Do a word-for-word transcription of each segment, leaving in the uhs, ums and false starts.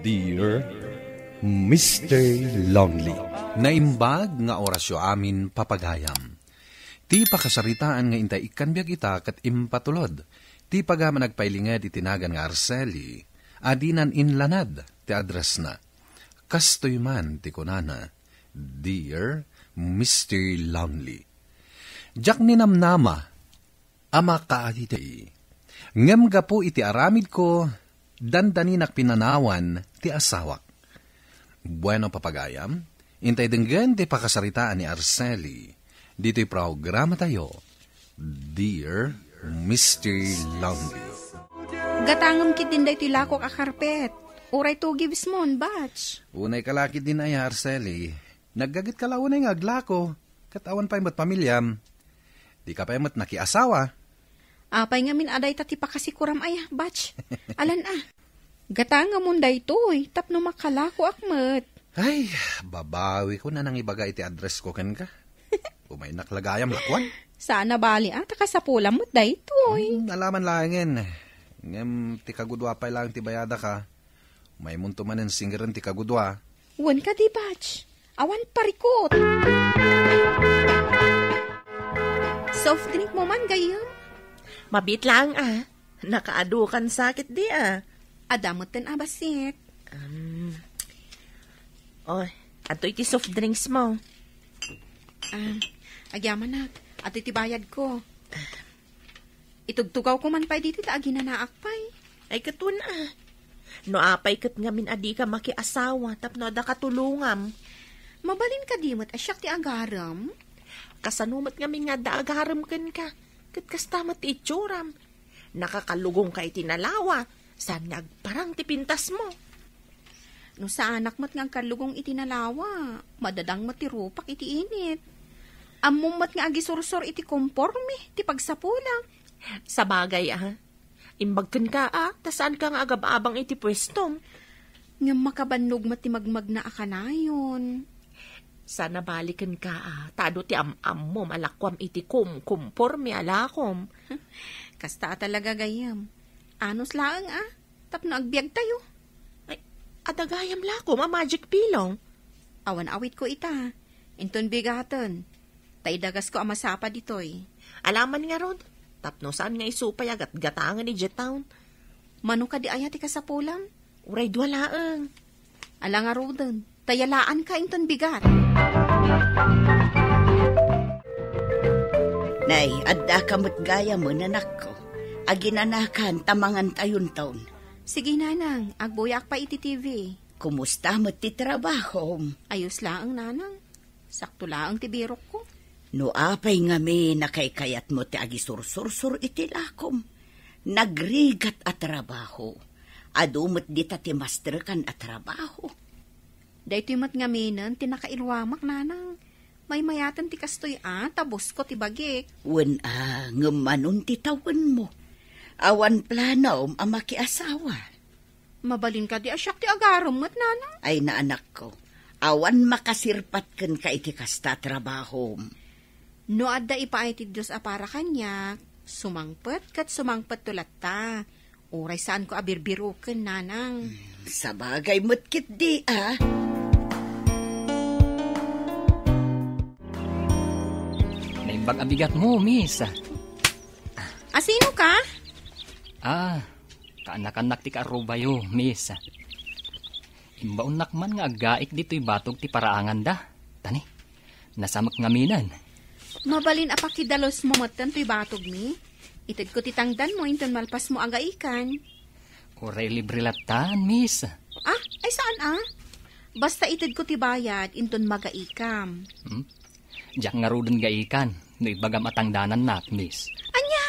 Dear Mister Lonely. Naimbag nga orasyo amin, papagayam. Ti pakasaritaan nga intay ikkan biag ita ket impatulod ti pagaman agpailinged iti nagan nga Araceli a dinan inlanad ti addressna. Kastoy man ti kunana, "Dear Mister Lonely, diak ninamnama a makaaditay. Ngem gapu iti aramidko, dandaninak pinanawan ti asawak." Bueno, papagayam, intay denggen ti pakasaritaan ni Araceli ditoy programatayo, Dear Mister Lonely. Gatangem ketdin daytoy lakok a karpet. Uray two gives mo, batch. Unay ka la ketdin aya, Araceli. Naggaget ka la unay nga aglako, ket awan pay met pamiliam. Di ka pay met nakiasawa. Apay ngamin a dayta ti pakasikuram aya, batch? Alan a. Gatangamon daytoy, tapno makalakoak met. Ay, babawikon a nangibaga iti address ko kenka. Umaynak la gayam lakuan. Saan a bali a, ta kasapulam met daytoy. Hmm, alaman laengen. Ngem ti kagudua pay laeng ti bayadaka. Maymonto manen singeren ti kagudua. Wen kadi, batch. Awan parikut. Soft drink mo man, gayyem? Mabiit laeng a. Nakaadu kan sakit di a. Adda metten a bassit. Um, oh, adtoy ti soft drinks mo. Ah, agyamanak. Adtoy ti bayad ko. Itugtugawko man pay ditoy ta aginanaak pay. Ay, ket wen a. No apay ket ngamin a dika makiasawa tapno adda katulongam. Mabalin kadi met a siak ti agarem? Kasano met ngamin nga adda agarem kenka? Ket kasta met ti itsuram. Nakakalugongka iti nalawa, saan nga agparang ti pintasmo. No saanak met nga agkallugong iti nalawa, madadang met ti rupak iti init. Ammom met nga agisursor iti komporme ti pagsapulak. Sabagay a. Imbag kenka a, ta saanka nga agab-abang iti puestom. Ngem makabannog met ti magmagna a kanayon. Saan a bali kenka a, ta adu ti am-ammom a lakuam iti kumkomporme a lakom. Kasta a talaga, gayyem. Anus laeng a, tapno agbiagtayo. Ay, adda gayam lakom a magic pillow. Awan awitko ita. Inton bigaten, ta idagasko a masapa ditoy. Alaman ngarud, tapno saan nga isu pay a gatgatangen idiay town. Mano kadi aya ti kasapulam? Uray dua laeng. Ala ngaruden, ta yalaanka inton bigat. Nay, addaka met gayamen, anakko. Aginanakan ta mangantayonton. Sige, nanang, agbuyaak pay iti T V. Kumusta met ti trabahom? Ayos laeng, nanang. Sakto laeng ti birokko. No apay ngamin a kaykayatmo ti agisursursor iti lakom, nagrigat a trabaho. Adu met dita ti masterkan a trabaho. Daytoy met ngaminen ti nakailuamak, nanang. Maymayaten ti kastoy a, ta bosko ti bagik. Wen a, ngem manon ti tawenmo? Awan planom a makiasawa? Mabalin kadi a siak ti agarem met, nanang? Ay, naanakko, awan makasirpat kenka iti kasta a trabahom. No adda ipaay ti Dios a para kaniak, sumangpet ket sumangpetto latta. Uray saanko a birbiroken, nanang. Hmm, sabagay met ketdi a. Naimbag a bigatmo, miss. Asino ka? Ah, kaanakannak ti kaarubayo, miss. Imbaonnak man nga aggaik ditoy batog ti paraanganda. Tani, nasamek ngaminen. Mabalin a pakidalosmo metten toy batogmi? Itedko ti tangdanmo inton malpasmo a gaikan. Uray libre lattan, miss. Ah, ay saan a? Basta itedko ti bayad inton magaikam. Hmm? Diak ngaruden gaikan no ibagam a tangdanannak, miss. Ania?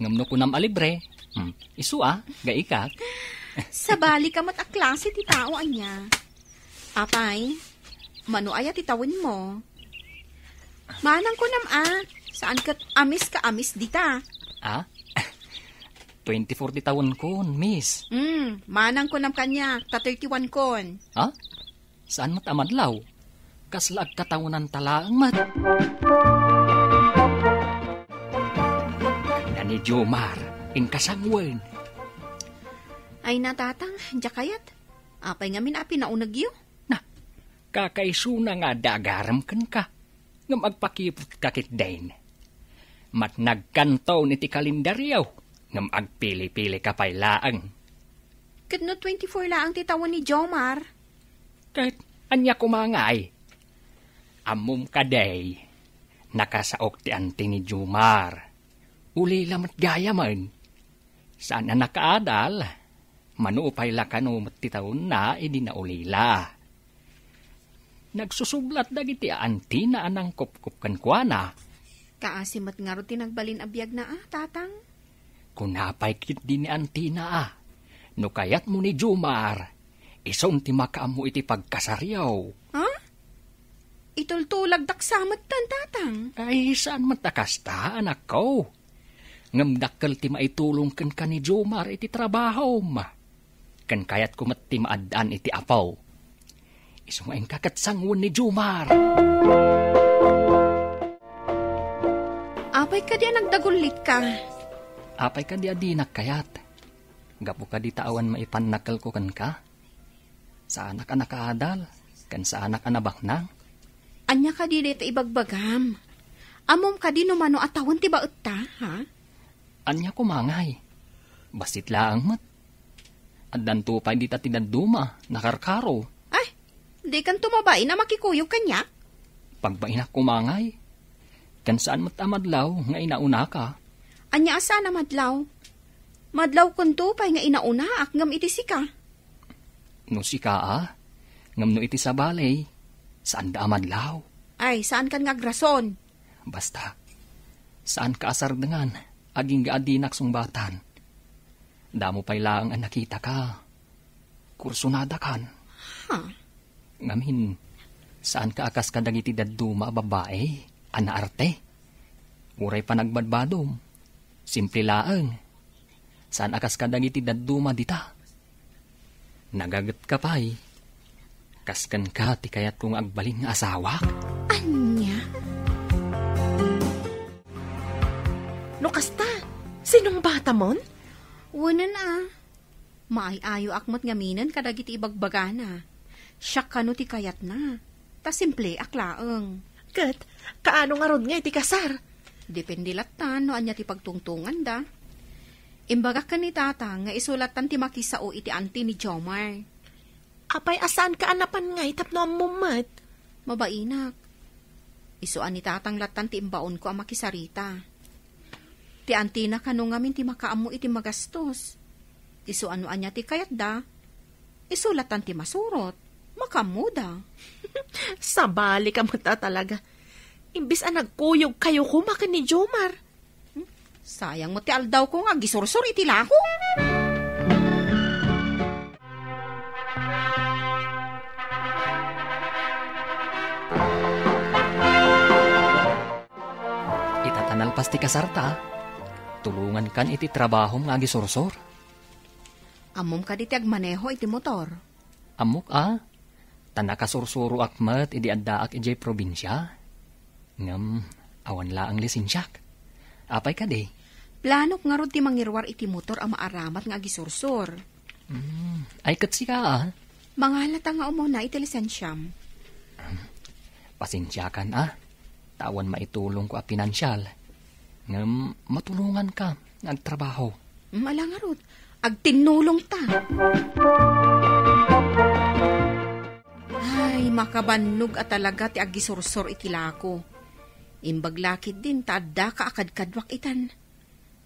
Ngem no kunam a libre, hmm, isu a, gaikak. Sabali ka met a klase ti tao, ania? Apay, mano aya ti tawenmo? Manang kunam a, saan ket amis ka amis dita? Ah? Twenty-four ti tawenkon, miss. Hmm, manang kunam kaniak, ta thirty-one kon. Ha? Saan met a madlaw? Kasla agkatawenanta laeng met. Nani Jomar, inkasangwen. Ay na, Tatang, diak kayat. Apay ngamin a pinaunegyo? Na, kakaisuna nga adda agarem kenka, ngem agpakiputka ketdin. Matnagkanton iti kalendaryo, ngem agpili-pilika pay laeng. Ket no twenty-four laeng ti tawen ni Jomar? Ket ania koma ngay? Ammom kadi, nakasaok ti anti ni Jomar. Ulila met gayamen. Saan a nakaadal, mano pay la kano met ti tawenna idi naulila. Nagsusublat dagiti aantina a nangkupkop kenkuana. Kaasi met ngarud ti nagbalin a biagna a, Tatang? Kuna pay ketdi ni antina a, no kayatmo ni Jomar, isun ti makaammo iti pagkasaryo. Ha? Itultulagdak sa metten, Tatang? Ay, saan met a kasta, anakko. Ngem dakkel ti maitulong kenka ni Jomar iti trabahom. Ken kayatko met ti maaddaan iti apo. Isu nga inka ket sangoen ni Jomar. Apay kadi a nagdagullitka? Apay kadi a dinak kayat? Gapu kadi ta awan maipannakkelko kenka? Saanak a nakaadal, ken saanak a nabaknang. Ania kadi dayta ibagbagam? Ammom kadi no mano a tawen ti baetta, ha? Ania koma ngay? Bassit laeng met. Addanto pay dita ti dadduma, nakarkaro. Ay, dikanto mabain a makikuyog kaniak? Pagbainak koma ngay. Ken saan met a madlaw nga inaunaka. Ania a saan a madlaw? Madlawkento pay nga inaunaak ngem iti sika. No sika a, ngem no iti sabali, saanda a madlaw. Ay, saankan nga agrason. Basta, saanka a sardengan, agingga a dinak sungbatan. Damo pay laeng a nakitaka. Kursunadakan. Ha? Ngamin, saanka a kas kadagiti dadduma a babbai a naarte? Uray panagbadbadom, simple laeng. Saan a kas kadagiti dadduma dita. Nagagetka pay. Kas kenka ti kayatko nga agbalin nga asawak? Ania? No kasta, sinong batamon? Wenen a. Maay-ayoak met ngaminen kadagiti ibagbagana. Siak kano ti kayatna. Ta simpleak laeng. Ket, kaano ngarud nga iti kasar? Depende lattan no ania ti pagtungtonganda. Imbagak ken ni Tata nga isu lattan ti makisao iti anti ni Jomar. Apay a saanka a napan ngay tapno ammom met? Mabainak. Isu a ni Tatang lattan ti imbaonko a makisarita. Ti antina kano ngamin ti makaammo iti magastos. Isu a no ania ti kayatda, isu lattan ti masurot. Makaammoda. Sabalika met a talaga. Imbes a nagkuyogkayo koma ken ni Jomar. Hmm? Sayang met ti aldawko nga agisursor iti lako. Ita ta nalpas ti kasarta, tulongankan iti trabahom nga agisursor. Ammom kadi ti agmaneho iti motor? Ammok a, ta nakasursuroak met idi addaak idiay probinsia. Ngem, awan laeng lisensiak. Apay kadi? Planok ngarud ti mangiruar iti motor a maaramat nga agisursor. Hmm, ay ket sika a? Mangalata nga umuna iti lisensiam. Pasensiakan a, ta awan maitulongko a pinansial. Ngem matulonganka nga agtrabaho. Mm, ala ngarud, agtinnulongta. Ay, makabannog a talaga ti agisursor iti lako. Imbag la ketdin ta addaka a kadkaduak itan.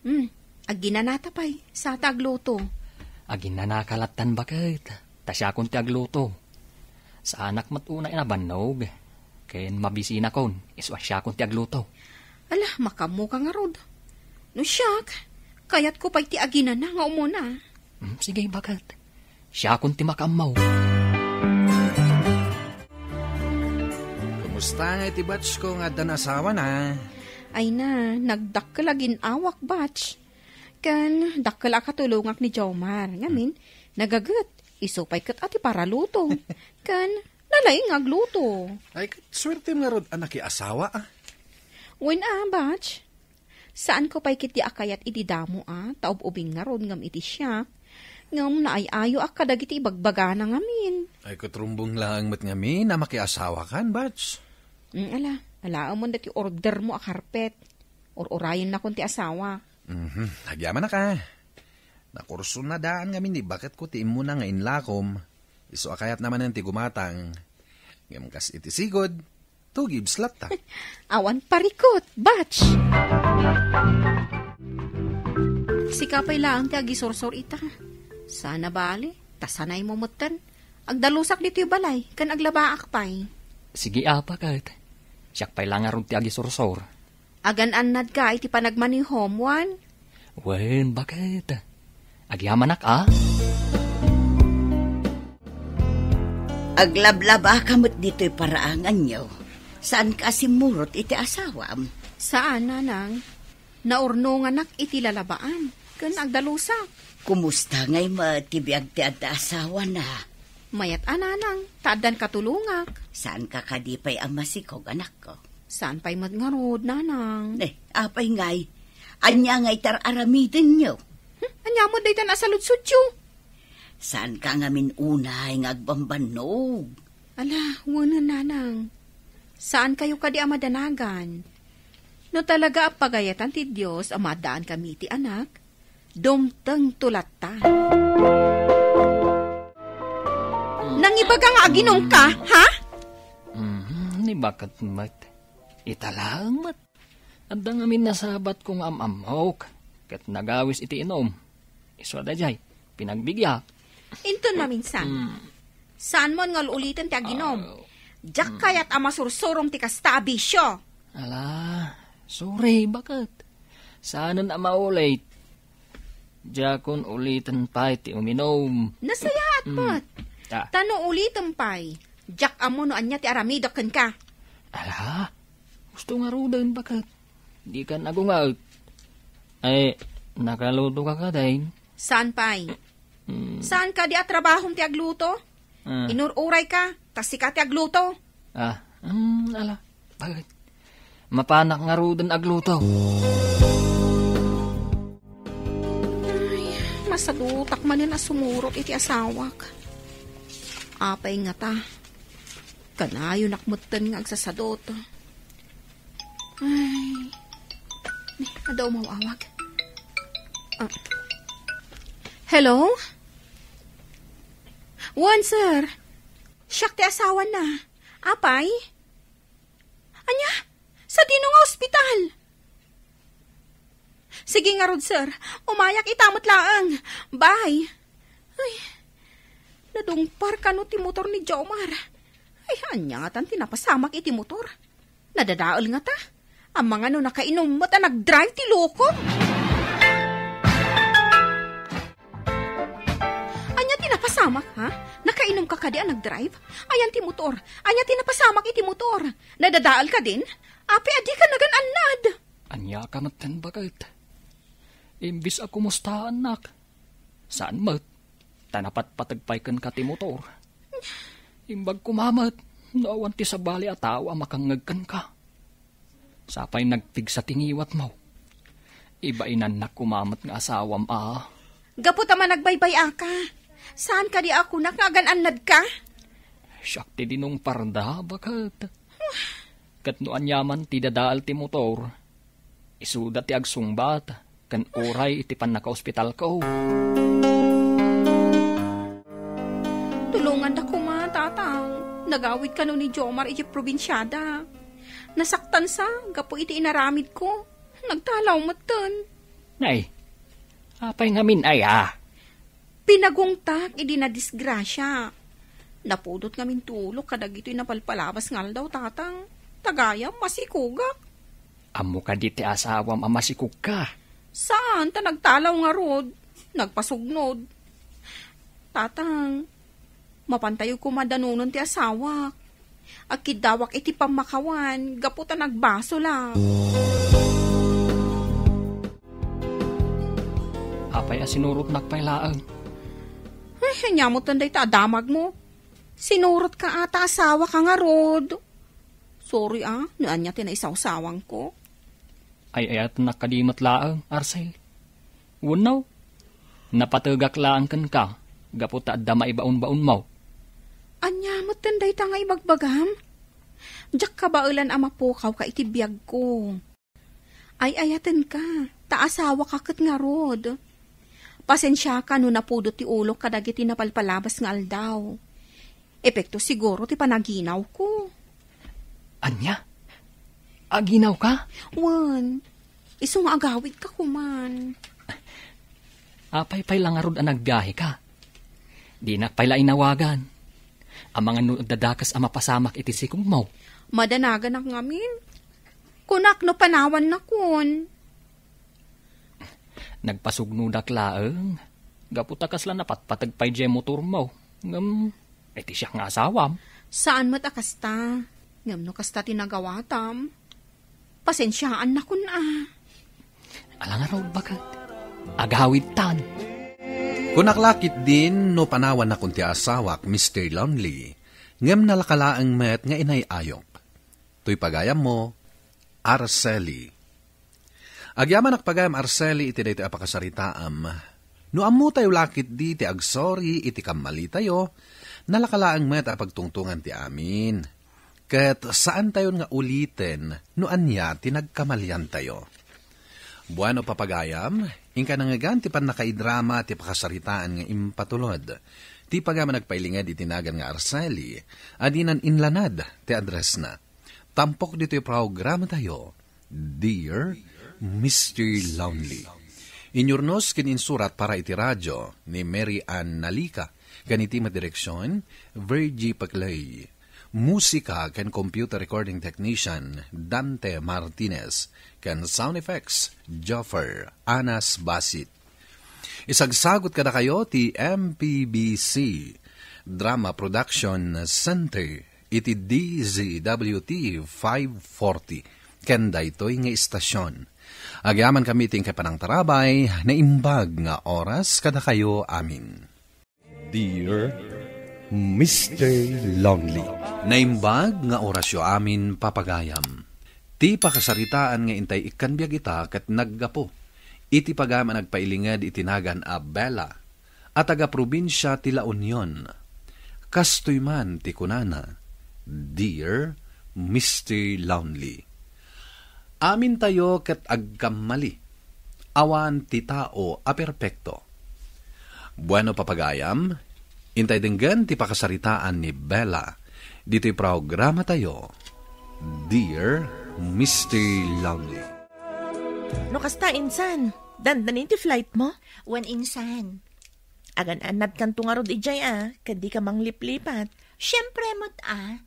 Hmm, aginanata pay, sa ta agluto. Aginanaka lattan baket, ta siakon ti agluto. Saanak met unay a nabannog, ken mabisinakon, isu a siakon ti agluto. Ala, makaammoka ngarud. No siak, kayatko pay ti aginana nga umuna. Hmm, sige, baket. Siakon ti makaammo. Kumusta nga iti batch ko nga addan asawana? Ay na, nagdakkel a gin-awak, batch. Ken dakkel a katulongak ni Jomar. Ngamin, nagaget, isu pay ket a ti paraluto. Ken nalaing nga agluto. Ay, ket suertem ngarud a nakiasawa, a? Wen a, batch. Saanko pay ketdi a kayat idi damo a, ta ub-ubing ngarud ngem iti siak. Ngem naay-ayoak kadagiti ibagbagana ngamin. Ay, ket rumbeng laeng met ngamin a makiasawakan, Bats. Mm, ala, alaemon dati ordermo a karpet. Ur-urayennakon ti asawa. Mhm, agyamanak a. Nakursunadaan ngamin ni baketko ti immuna nga inlakom. Isu a kayatna manen ti gumatang. Ngem kas iti sigud, two gives latta. Awan parikut, Bats! Sika pay laeng ti agisursor ita. Sana bali, ta sanaymo metten. Agdalusak ditoy balay, ken aglabaak pay. Sige, apa ket. Siak pay la ngarud ti agisursor. Agan-annadka iti panagmanihom, wen? Wen, baket. Agyamanak a. Aglablabaka met ditoy paraanganyo. Saanka a simmurot iti asawam? Saan, nanang. Naurnonganak iti lalabaan, ken agdalusak. Kumusta ngay met ti biag ti adda asawana? Mayat a, nanang, ta addan katulongak. Saanka kadi pay a masikog, anakko? Saan pay met ngarud, nanang. Eh, apay ngay? Ania ngay ti ar-aramidenyo? Hmm? Ania met dayta a saludsodyo? Saanka ngamin unay nga agbambannog? Ala, wenen, nanang. Saankayo kadi a madanagan. No talaga a pagayatan ti Dios a maaddaankamin iti anak, dumtengto latta. Nangibaga nga aginumka, ha? Mhm, ni baket met. Ita laeng met. Adda ngamin nasabatko nga am-ammok, ket nagawis iti inum. Isu a daydiay, pinagbigia. Inton maminsan, mm, saanmon nga ul-uliten ti aginom. Ah, diak mm, kayat a masursurom ti kasta a bisio. Ala, sorry, baket. Saanen a maulit. Diakon uliten pay ti uminum. Nasayaat met. Ah. Ta no ulitem pay, diak ammo no ania ti aramidek kenka. Ala, gusto ngaruden, baket. Dika nagunget. Ay, nakaluto ka kadin? Saan pay? Mm. Saan kadi a trabahom ti agluto? Ah. Inur-uray ka, ta sika ti agluto. Ah, mm, ala, baket. Mapanak ngaruden agluto. Ay, masadutak manen a sumurot iti asawak. Apay ngata, kanayonak metten nga agsasadot. Ay, ni, adda umaw-awag. Ah. Hello? Wen, sir. Siak ti asawana. Apay? Ania? Sadino nga ospital? Sige ngarud, sir. Umayak ita met laeng. Bye. Ay, nadungpar kano ti motor ni Jomar. Ay, ania ngatan ti napasamak iti motor? Nadadael ngata. Amangan no nakainum met a nagdrive ti loko. Ania ti napasamak, ha? Nakainumka kadi a nagdrive? Ayan ti motor. Ania ti napasamak iti motor? Nadadael kadin? Apay a dika nagan-annad? Ania ka metten, baket? Imbis a kumustaannak, saan met, ta napatpateg pay kenka ti motor. Imbag koma met, no awan ti sabali a tao a makangngeg kenka. Sapay nagpigsa ti ngiwatmo. Ibainannak koma met nga asawam a. Gapu ta managbaybay-aka, saan kadi a kunak nga agan-annadka? Siak ti dinungparda, baket. Ket no aniaman ti dadael ti motor, isuda ti agsungbat ken uray iti pannakaospitalko. Tulonganda koma, Tatang. Nagawid kano ni Jomar iti probinsiada. Nasaktansa gapu iti inaramidko. Nagtalaw metten. Nay, apay ngamin aya? Pinagungtak idi nadisgrasia. Napudot ngamin tulok kadagitoy napalpalabas nga aldaw, Tatang. Ta gayam, masikogak. Ammo kadi ti asawam a masikogka? Saan, ta nagtalaw ngarud. Nagpasugnod. Tatang, mapantayo koma danonen ti asawak. Agkiddawak iti pammakawan gapu ta nagbasolak. Apay a sinurotnak pay laeng? Ay, ania metten dayta a damagmo? Sinurotka a ta asawaka ngarud. Sorry a, no ania ti naisawsawangko. Ay-ayatennak kadi met laeng, Arcel. Wenno, Napategak laeng kenka, gapu ta adda maibaon-baonmo. Ania metten dayta nga ibagbagam? Diak kabaelan a mapukaw ka iti biagko. Ay-ayatenka, ta asawaka ket ngarud. Pasensiaka no napudot ti ulok kadagiti napalpalabas nga aldaw. Epekto siguro ti panaginawko. Ania? Aginawka? Wen, isu nga agawidka koman. Apay pay la ngarud a nagbiaheka? Dinak pay la inawagan. Amangan no dadakas a mapasamak iti sikogmo. Madanaganak ngamin. Kunak no panawannakon. Nagpasugnodak laeng. Gapu ta kasla napatpateg pay diay motormo. Ngem, iti siak nga asawam. Saan met a kasta. Ngem no kasta ti nagawatam, pasensiaannakon a. Ala ngarud, baket. Agawidtan. Kunak la ketdin no panawannakon ti asawak, Mister Lonely, ngem nalaka laeng met nga inay-ayok. Toy pagayammo, Araceli. Agyamanak pagayam, Araceli, iti daytoy a pakasaritaam. No ammotayo la ketdi ti agsori iti kammalitayo, nalaka laeng met a pagtungtongan ti amin. Ket saantayon nga uliten no ania ti nagkamaliantayo. Bueno, papagayam, inka nangngegan ti pannakaidrama ti pakasaritaan nga impatulod. Ti pagayam a nagpailinged iti nagan nga Araceli, a dinan inlanad ti addressna. Tampok ditoy programatayo, Dear Mister Lonely. Inyurnos ken insurat para iti radio ni Mary Ann Nalica, ken iti madireksion, Virgie Paclay. Musika ken computer recording technician, Dante Martinez, ken sound effects, Joffer Anas Basit. Isagsagut kadakayo ti M P B C Drama Production Center iti D Z W T five forty, ken daytoy nga istasyon. Agyamankami iti inkay panangtarabay, naimbag nga oras kadakayo amin. Dear Mister Lonely. Naimbag nga orasyo amin, papagayam. Ti pakasaritaan nga intay ikkan biag ita ket naggapu iti pagayam a nagpailinged iti nagan a Bella, a taga-probinsia ti La Union. Kastoy man ti kunana, Dear Mister Lonely. Amintayo ket agkammali. Awan ti tao a perpekto. Bueno, papagayam, intay denggen ti pakasaritaan ni Bella ditoy programatayo, Dear Mister Lonely. No kasta, insan, dandanin ti flight mo? Wen, insan. Agan-annadkanto ngarud idiay a, ket dika mangliplipat. Siempre met a.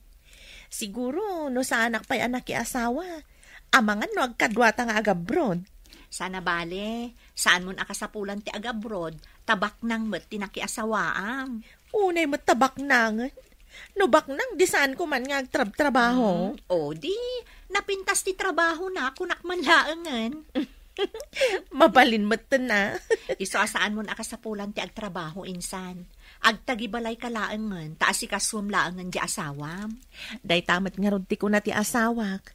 Siguro, no saanak pay a nakiasawa, amangan no agkaduata nga agabroad. Sana bale, saanmon a kasapulan ti agabroad, ta baknang met ti nakiasawaam. Unay met ta baknangen. No baknang, di saanko man nga agtrabtrabaho. Hmm, o di, napintas ti trabahona, kunak man laengen. Mabalin metten a. Isu a saanmon a kasapulan ti agtrabaho, insan. Agtagibalayka laengen, ta asikasuem laengen ti asawam. Dayta met ngarud ti kuna ti asawak.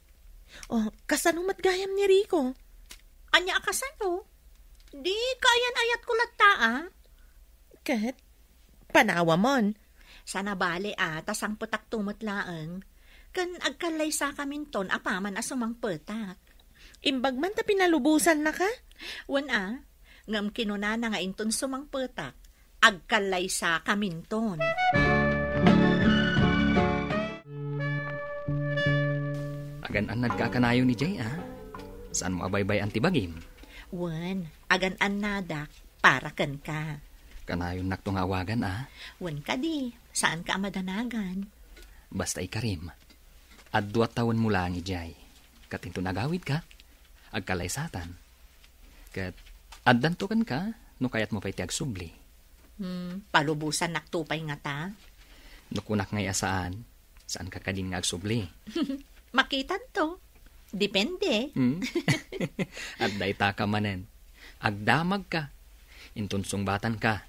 O, kasano met gayam ni Rico? Ania a kasano? Di kaayan-ayatko latta a. Ket? Panawamon. Sana bale a, ta sangpetakto met laeng. Ken agkallaysakaminton apaman a sumangpetak. Imbag man ta pinalubosannaka? Wen a, ngem kinunana nga inton sumangpetak, agkallaysakaminton. Agan-annadka a kanayon idiay a. Saanmo a baybay-an ti bagim? Wen, agan-annadak para kenka. Kanayonnakto nga awagan a. Wen kadi, saanka a madanagan. Basta ikarim, adua tawenmo laeng idiay. Ket inton agawidka, agkalaysatan. Ket addanto kenka no kayatmo pay ti agsubli. Hmm, palubosannakto pay ngata? No kunak ngay a saan, saanka kadin nga agsubli? Makitanto. Depende. Hmm? Adda itaka manen. Agdamagka. Inton sungbatanka.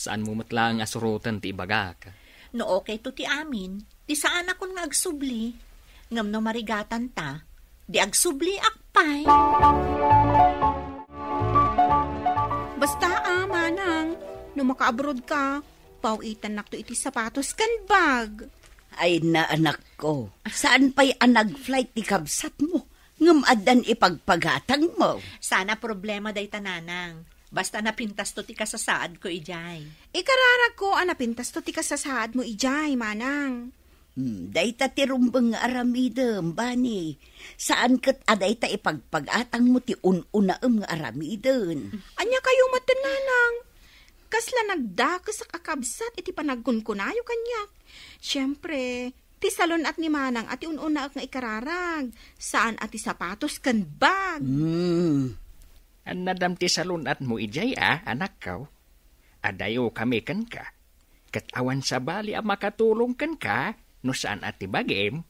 Saanmo met laeng a suroten ti ibagak. No okayto ti amin, di saanakon nga agsubli. Ngem no marigatanta, di agsubliak pay. Basta, a, mana, No maka-abroad ka, paw-itannakto iti sapatos ken bag. Ay na, anakko, saan pay a nag-flight ti kabsatmo, ngem addan ipagpagatangmo. Saan a problema dayta, nanang. Basta napintasto ti kasasaadko idiay. Ikararagko a napintasto ti kasasaadmo idiay, manang. Hmm, dayta ti rumbeng nga aramidem, bani. Saan ket a dayta ipagpagatangmo ti un-unaem nga aramiden. Ania kayo met, nanang? Kasla nagdakesak a kabsat iti panagkunkunayo kaniak. Siempre, ti salun-at ni manang a ti un-unaek nga ikararag, saan a ti sapatos ken bag. Hmm. Annadam ti salun-atmo idiay a, anakko? Adayo kami kenka. Ket awan sabali a makatulong kenka no saan a ti bagim.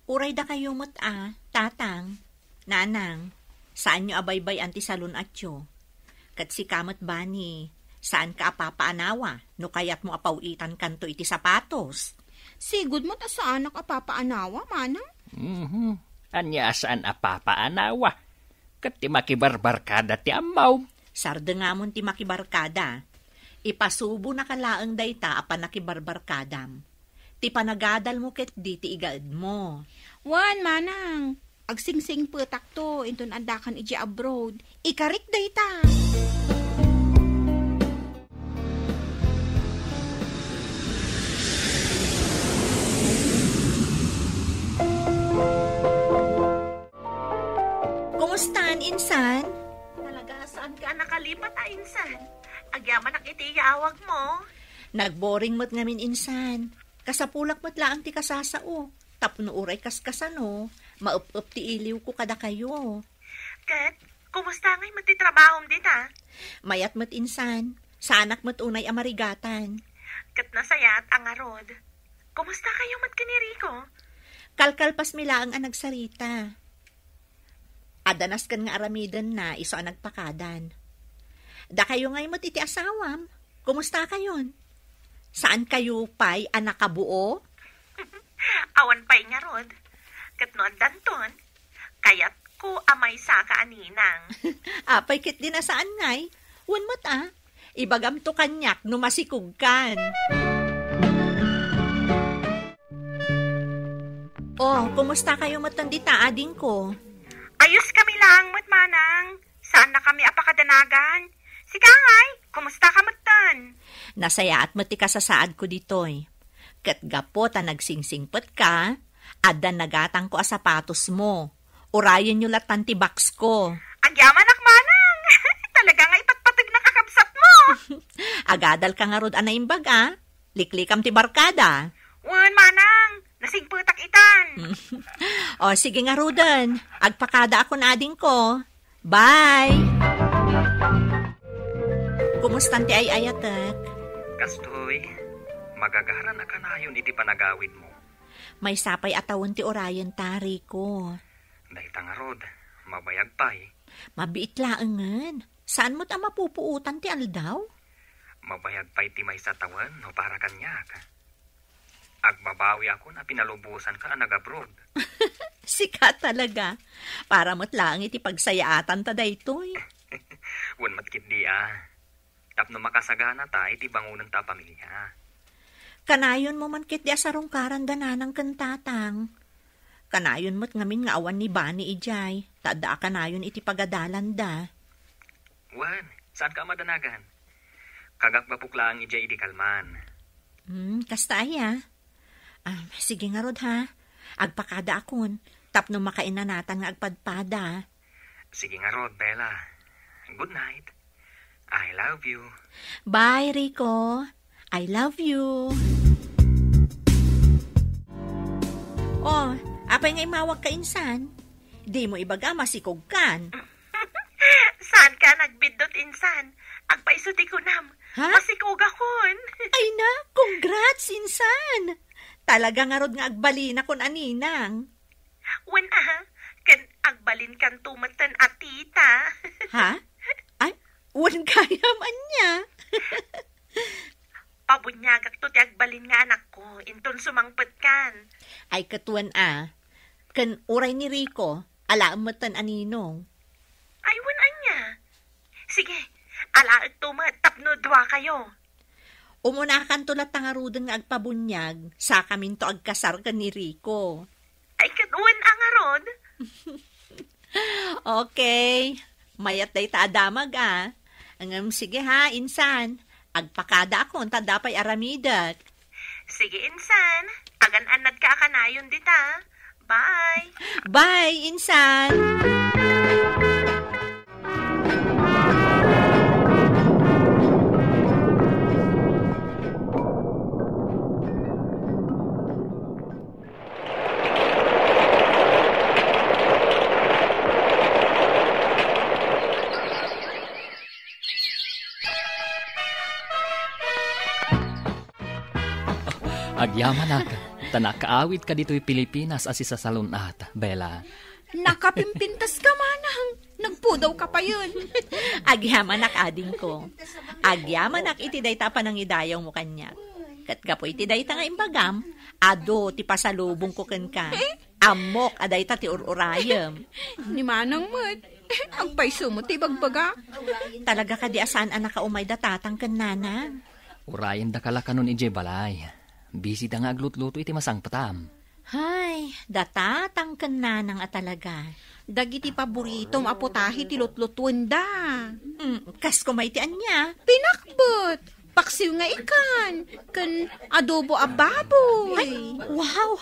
Uray dakayo met a, tatang, nanang, saanyo a baybay-an ti salun-atyo. Ket sika met, bani, saanka a papaanawa no kayatmo a paw-itankanto iti sapatos. Sigud met a saanak a papaanawa, manang? Mhm. Ania a saan a papaanawa? Ket ti makibarbarkada ti ammom. Sardengamon ti makibarkada. Ipasubonaka laeng dayta a panakibarbarkadam. Ti panagadalmo ketdi ti igaedmo. Wen, manang, agsingsingpetakto inton addakan idiay abroad. Ikarik dayta. Kumustan, insan? Talaga, saanka a nakalipat a, insan? Agyamanak iti yaawagmo. Nagboring met ngamin, insan. Kasapulak met laeng ti kasasaok. Tapno uray kaskasano, maep-ep ti iliwko kadakayo. Ket, kumusta ngay met ti trabahom dita? Mayat met, insan. Saanak met unay a marigatan. Ket nasayaat a ngarud. Kumusta kayo met ken ni Rico? Kalkalpasmi laeng a nagsarita. Adda nasken nga aramidenna isu a nagpakadan. Dakayo ngay met iti asawam, kumusta kayon? Saan kayo pay a nakabuo? Awan pay ngarud. Ket no addanton, kayatko a maysaka a ninang. Apay ketdi a saan ngay? Wen met a, ibagamto kaniak no masikogkan. Oh, kumusta kayo metten dita, adingko? Ayos kami laeng met, manang. Saannakami a pakadanagan. Sika ngay, kumusta ka metten? Nasayaat met ti kasasaadko ditoy. Ket gapu ta nagsingsingpetka, adda nagatangko a sapatosmo. Urayenyo lattan ti boxko. Agyamanak, manang. Talaga nga ipatpategnak a kabsatmo. Agadalka ngarud a naimbag, a? Liklikam ti barkada. Wen, manang. Nasingpetak itan. O, sige ngaruden. Agpakadaakon, adingko. Bye! Kumustan ti ay-ayatek? Kastoy, magagaran a kanayon iti panagawidmo. Maysa pay a tawen ti urayen ta, Rico. Dayta ngarud, mabayag pay. Mabiit laengen. Saan met a mapupuotan ti aldaw? Mabayag pay ti maysa tawen no para kaniak. Agbabawiakon a pinalubosanka a nag-abroad. Sika talaga. Para met laeng iti pagsayaatanta daytoy. Wen met ketdi a. Tapno makasagana ta iti bangonenta a pamilia. Kanayonmo man ketdi a sarungkaran da nanang ken tatang. Kanayon met ngamin nga awan ni Bani idiay, ta adda a kanayon iti pagadalanda. Wen, saanka a madanagan? Kagakbapok laeng idiay idi kalman. Hmm, kasta aya? Ah, sige ngarud, ha. Agpakadaakon, tapno makainanatan nga agpadpada. Sige ngarud, Bella. Good night. I love you. Bye, Rico. I love you. Oh, apay nga imawag ka insan? Dimo ibaga masikog kan. Saanka a nagbiddut insan? Agpaiso ti kunam. Ha? Masikogakon. Ay na, congrats, insan! Talaga ngarud nga agbalinakon a ninang. Wen a, ken agbalinkanto metten a tita. Ha? Ay, wen gayam ania? Pabuniagakto ti agbalin nga anakko, inton sumangpetkan. Ay, ket wen a. Ken uray ni Rico, alaem metten a ninong. Ay, wen ania? Sige, Alaekto met tapno duakayo. Umunakanto latta ngaruden nga agpabuniag, sakaminto agkasar ken ni Rico. Ay, ket wen a ngarud? Okay. Mayat dayta a damag, a. Ngem sige ha, insan. Agpakadaakon ta adda pay aramidek. Sige, insan. Agan-annadka a kanayon dita. Bye. Bye, insan. Agyamanak, ta nakaawidka ditoy Pilipinas a sisasalun-at, Bella. Nakapimpintaska, manang. Nagpudawka payen. Agyamanak, adingko. Agyamanak iti dayta a panangidayawmo kaniak. Ket gapu iti dayta nga imbagam, adu ti pasalubongko kenka. Eh? Ammok a dayta ti ur-urayem. Ni manang met. Agpayso met ti ibagbaga. Talaga kadi a saan a nakaumay da tatang ken nanang? Urayendaka la kanon idiay balay. Bisida nga aglutluto iti masangpetam. Hay, da tatang ken nanang a talaga. Dagiti paboritom a putahe ti lutlutuenda. Mm, kas kumay ti ania? Pinakbet, paksiw nga ikan, ken adobo a baboy. Ay, wow!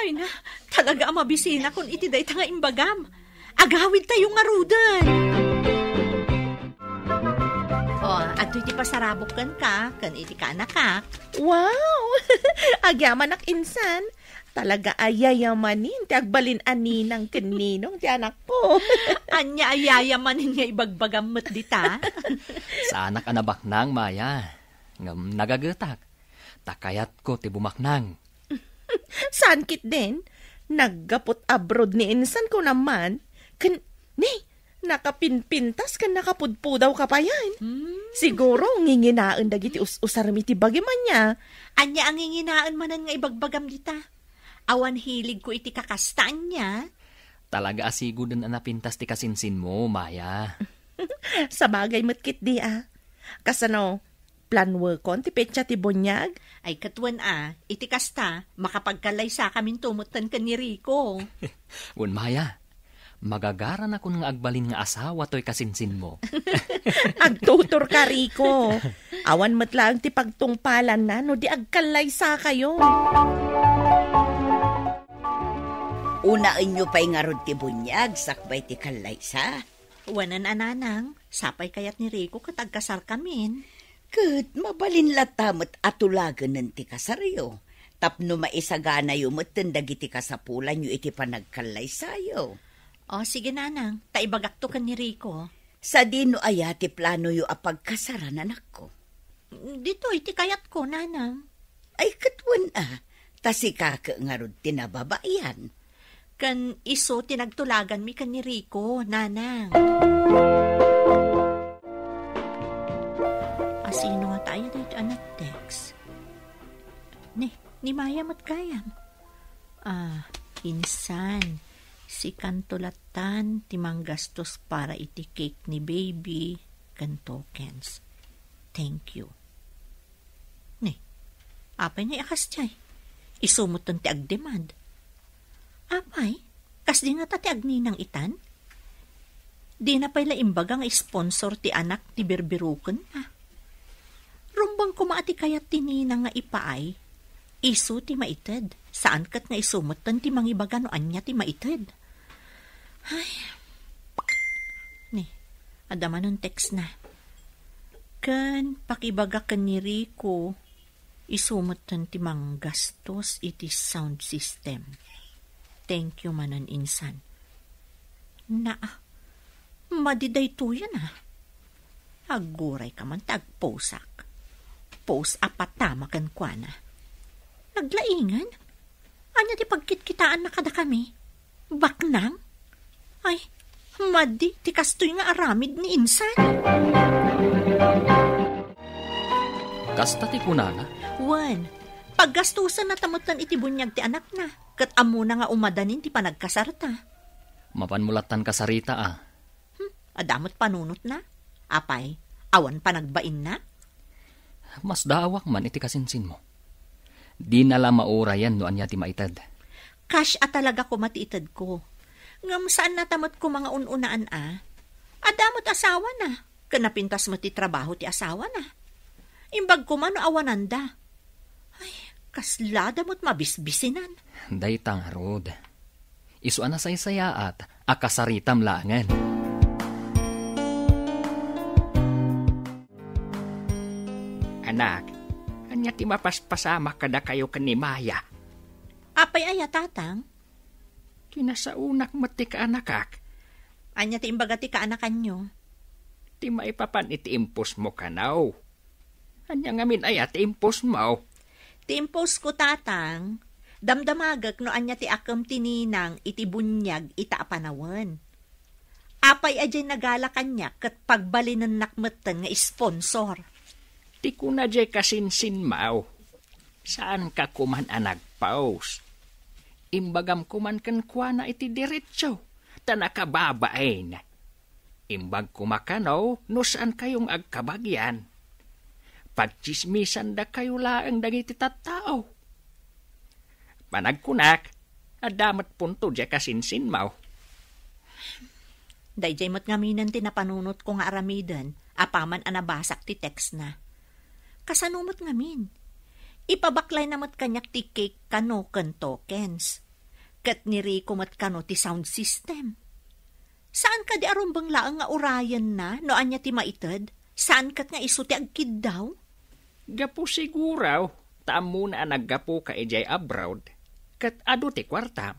Ay na, talaga a mabisinakon iti dayta nga imbagam. Agawidtayo ngaruden. O, adtoy ti pasarabok kenka, ken iti kaanakak. Wow! Agyamanak, insan. Talaga a yayamanin ti agbalin a ninang ken ninong ti anakko. Ania a yayamanin nga ibagbagam met dita? Saanak a nabaknang, Maya. Ngem nagagetak. Ta kayatko ti bumaknang. Saan ketdin? Naggaput abroad ni insan ko naman. Ken, ni, nakapinpintas ken nakapudpudawka payen. Hmm. Siguro, nginginaen dagiti us-usarem iti bagim ania. Ania a nginginaen manen nga ibagbagam dita? Awan hiligko iti kakasta ania? Talaga a siguden a napintas ti kasinsinmo, Maya. Sabagay met ketdi a. Kasano, planwekon ti petsa ti buniag? Ay, ket wen a, iti kasta, makapagkallaysakaminto metten ken ni Rico. Wen, Maya, magagaranakon nga agbalin nga asawa toy kasinsinmo. Agtuturka, Rico. Awan met laeng ti pagtungpalanna no di agkallaysakayo. Unaenyo pay ngarud ti buniag sakbay ti kallaysa. Wen a, nanang, sapay kayat ni Rico ket agkasarkamin. Ket mabalin latta met a tulagenen ti kasaryo, tapno maisaganayo metten dagiti kasapulanyo iti panagkallaysayo. O, sige, nanang, ta ibagakto ken ni Rico. Sadino aya ti planoyo a pagkasaran, anakko? Ditoy ti kayatko, nanang. Ay, ket wen a, ta sika ket ngarud ti nababayan. Ken isu ti nagtulaganmi ken ni Rico, nanang. Asino ngata aya daytoy a nag-text? Ni, ni Maya met gayam. Ah, insan, sikanto lattan ti manggastos para iti cake ni baby ken tokens. Thank you. Ni, apay ngay a kasdiay? Isu metten ti agdemand. Apay, kasdi ngata ti agninang itan? Dina pay la imbaga nga sponsor ti anak ti birbirukenna. Rumbeng koma a ti kayat ti ninang nga ipaay, isu ti maited, saan ket nga isu metten ti mangibaga no ania ti maited. Ay. Ni, adda manen text na. Ken pakibaga ken ni Rico, isu metten ti manggastos iti sound system. Thank you manen, insan. Naa, madi daytoyen a. Aggurayka man ta agposak. Post a patama kenkuana. Naglaingen? Ania ti pagkitkitaanna kadakami? Baknang? Ay, madi ti kastoy nga aramid ni insan. Kasta ti kunana? Wen, paggastosenna ta metten iti buniag ti anakna, ket ammona nga umadanin ti panagkasarta. Mapanmo lattan kasarita a. Hmm, adda met panunotna? Apay, Awan panagbainna? Masdaawak man iti kasinsinmo. Dina la maurayan no ania ti maited. Kas a talaga koma ti itedko. Ngem saan nata met koma nga un-unaan a. Adda met asawana. Ken napintas met ti trabaho ti asawana. Imbag koma no awananda. Ay, kaslada met mabisbisinan. Dayta ngarud. Isu a nasaysayaat a kasaritam laengen. Anak, ania ti mapaspasamak kadakayo ken ni Maya? Apay aya, Tatang? Kinasaonak met ti kaanakak. Ania ti imbaga ti kaanakanyo? Ti maipapan iti impos mo kano. Ania ngamin aya ti impos mo? Ti impos ko, Tatang, damdamagek no ania ti akem ti ninang iti buniag ita a panawen. Apay a diay nagala kaniak ket pagbalinennak metten nga sponsor. Ti kuna diay kasinsinmo, saanka koman a nagpaus. Imbagam koman kenkuana iti diretso, ta nakababain. Imbag koma kano no saankayo nga agkabagian. Pagtsismisandakayo laeng dagiti tattao. Panagkunak, adda met punto diay kasinsinmo. Daydiay met ngaminen ti napanunotko nga aramiden apaman a nabasak ti textna. Kasano met ngamin? Ipabaklayna met kaniak ti cake kano ken tokens. Ket ni Rico met kano ti sound system. Saan kadi a rumbeng laeng nga urayenna no ania ti maited? Saan ket nga isu ti agkiddaw? Gapu siguro, ta ammona a naggapuka idiay abroad, ket adu ti kuartam.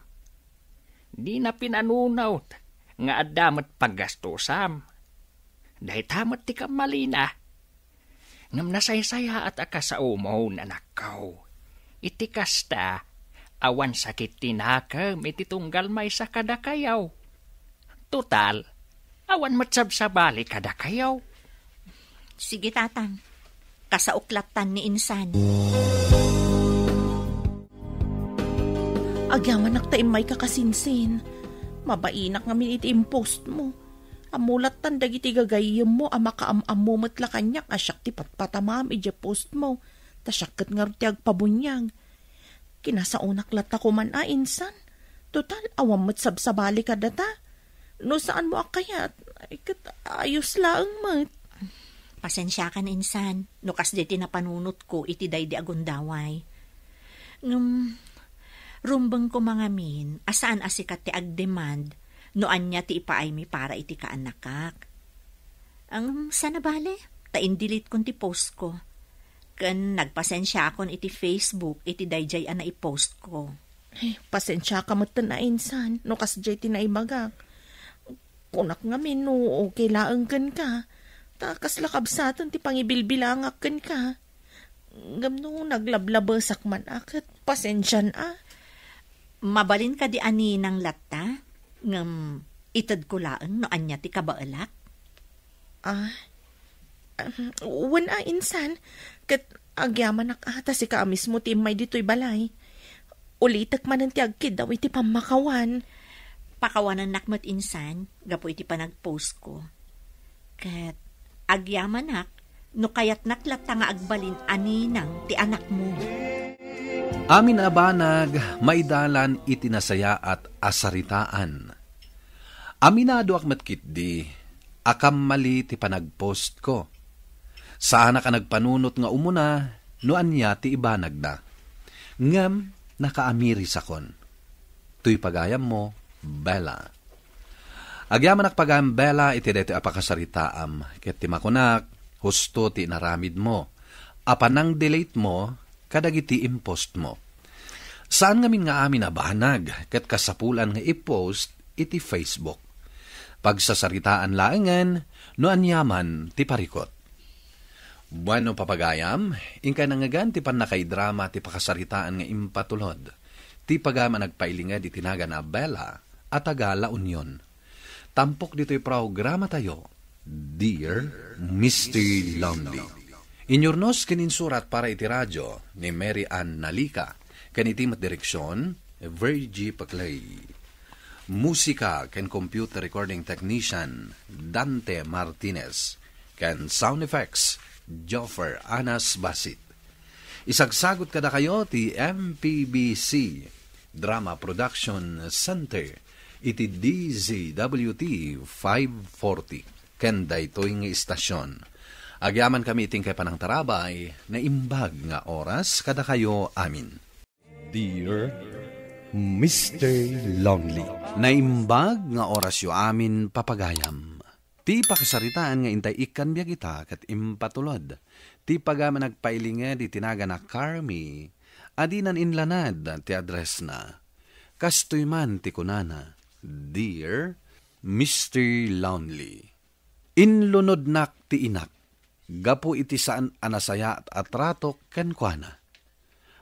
Dina pinanunot nga adda met paggastusam. Dayta met ti kammalina. Ngem nasaysayaat a kasaomon, anakko. Iti kasta, awan sakit ti nakem iti tunggal maysa kadakayo. Total, awan met sabsabali kadakayo. Sige, Tatang. Kasaok lattan ni insan. Agyamanak ta immayka kasinsin. Mabainak ngamin iti impost mo. Ammo lattan dagiti gagayyemmo a makaam-ammo met la kaniak a siak ti patpatamam idiay post mo, ta siak ket ngarud ti agpabuniag. Kinasaonak latta koman a insan. Total, awan met sabsabali kadata. No saan mo a kayat, ay ket ayos laeng met. Pasensiakan insan, no kasdiay ti napanunotko iti daydi a gundaway. Ngem, rumbeng koma ngamin a saan a sika ti agdemand no ania ti ipaaymi para iti kaanakak. Ngem, saan a bale, ta indilitkon ti postko. Ken nagpasensiakon iti Facebook iti daydiay a naipostko. Ay, pasensiaka metten a insan no kasdiay ti naibagak. Kunak ngamin no okay laeng kenka. Ta kasla kabsaten ti pangibilbilangak kenka. Ngem no naglablabesak man a ket pasensian a. Mabalin kadi a ninang latta? Ngem itedko laeng no ania ti kabaelak? Ah, ahem, wen a insan, ket agyamanak a ta sika a mismo ti immay ditoy balay. Ulitek manen ti agkiddaw iti pammakawan. Pakawanennak met insan gapu iti panagpostko. Ket agyamanak no kayatnak latta nga agbalin a ninang ti anakmo. Amin a banag, maidalan iti nasayaat a saritaan. Aminadoak met ketdi a kammali ti panagpostko. Saanak a nagpanunot nga umuna no ania ti ibanagna. Ngem nakaamirisakon. Toy pagayammo, Bella. Agyamanak pagayam, Bella, iti daytoy a pakasaritaam, ket ti makunak, husto ti inaramidmo. A panang-delete mo kadagiti impost mo. Saan ngamin nga amin a banag ket kasapulan nga i-post iti Facebook. Pagsasaritaan laengen no aniaman ti parikut. Bueno, papagayam, inkay nangngegan ti pannakaidrama ti pakasaritaan nga impatulod ti pagayam a nagpailinged iti nagan a Bella a taga La Union. Tampok ditoy programatayo, Dear Mister Lonely. Inyurnos ken insurat para iti radio ni Mary Ann Nalica, ken iti met direksion, Virgie Paclay. Musika ken computer recording technician, Dante Martinez. ken sound effects, Joffer Anas Basit. Isagsagut kadakayo ti M P B C Drama Production Center iti D Z W T five forty ken daytoy nga istasyon. Agyamankami iti inkay panangtarabay, naimbag nga oras kadakayo amin. Dear Mister Lonely. Naimbag nga orasyo amin, papagayam. Ti pakasaritaan nga intay ikkan biag ita ket impatulod ti pagayam a nagpailinged iti nagan a Carmi a dinan inlanad ti addressna. Kastoy man ti kunana, "Dear Mister Lonely." Inlunodnak ti inak gapu iti saan a nasayaat a trato kenkuana.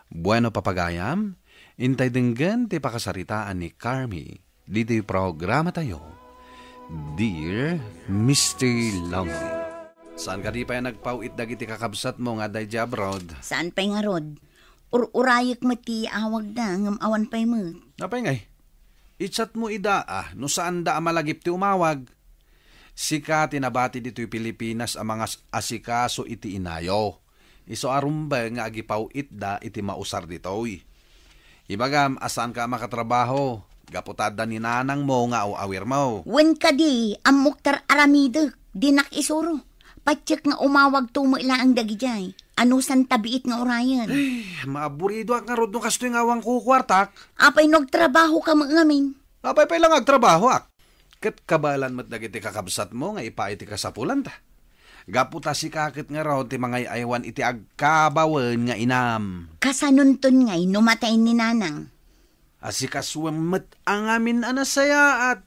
Bueno, papagayam, intay denggen ti pakasaritaan ni Carmi ditoy programatayo, Dear Mister Lonely. Saan kadi pay a nagpaw-it dagiti kakabsatmo nga adda idiay abroad? Saan pay ngarud? Ur-urayek met ti awagda, ngem awan pay met. Apay ngay? I-chat mo ida, a, no saanda a malagip ti umawag. Sika ti nabati ditoy Pilipinas a mangas-asikaso iti inayo. Isu a rumbeng nga agipaw-itda iti mausar ditoy. Ibagam a saanka a makatrabaho, gapu ta adda ni nanangmo nga aw-awirmo. Wen kadi, ammok ti ar-aramidek, dinak isuro. Patiek nga umawagto met laeng dagidiay. Anusanta biit nga urayen? Ay, maaburidoak ngarud no kastoy nga awan kukuartak. Apay no agtrabahoka met ngamin? Apay pay la nga agtrabahoak? Ket kabaelan met dagiti kakabsatmo nga ipaay ti kasapulanta. Gapu ta sika ket ngarud ti mangay-aywan iti agkabawen nga inam. Kasanonton ngay no matay ni nanang? Asikasuem met a ngamin a nasayaat.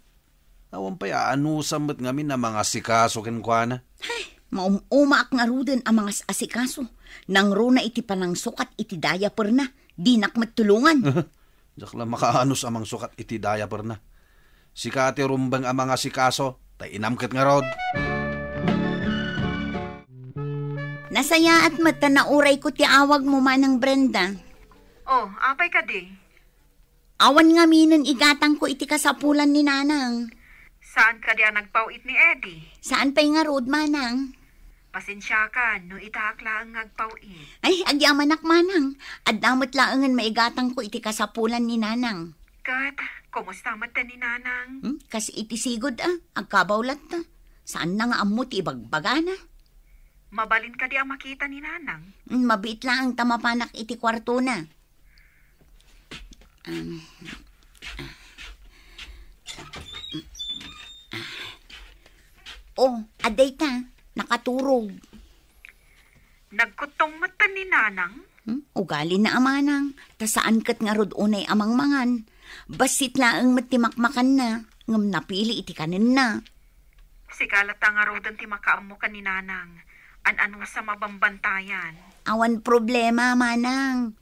Awan pay aanusam met ngamin a mangasikaso kenkuana. Ay, maum-umaak ngaruden a mangas-asikaso. Nangruna iti panangsukat iti diaperna, dinak met tulongan. Diak la makaanus a mangsukat iti diaperna. Sika ti rumbeng a mangasikaso, ta inam ket ngarud. Nasayaat met ta naurayko ti awagmo, Manang Brenda. Oh, apay kadi? Awan ngaminen igatangko iti kasapulan ni Nanang. Saan kadi a nagpaw-it ni Eddie? Saan pay ngarud, Manang? Pasensiakan no itaak laeng nga agpaw-it. Ay, agyamanak, Manang. Adda met laengen maigatangko iti kasapulan ni Nanang. Ket, kumusta met ni Nanang? Hmm? Kas iti sigud, a, agkabaw latta. Saanna nga ammo ti ibagbagana. Mabalin kadi a makita ni Nanang? Hmm, mabiit laeng ta mapanak iti kuartona. Um, ah. Oh, adda ita, nakaturog. Nagkuttong met ni Nanang? Hmm? Ugalina a manang, ta saan ket ngarud unay a mangmangan. Bassit laeng met ti makmakanna, ngem napili iti kanenna. Sika latta ngaruden ti makaammo ken ni Nanang. An-anusam a bambantayan? Awan problema, Manang.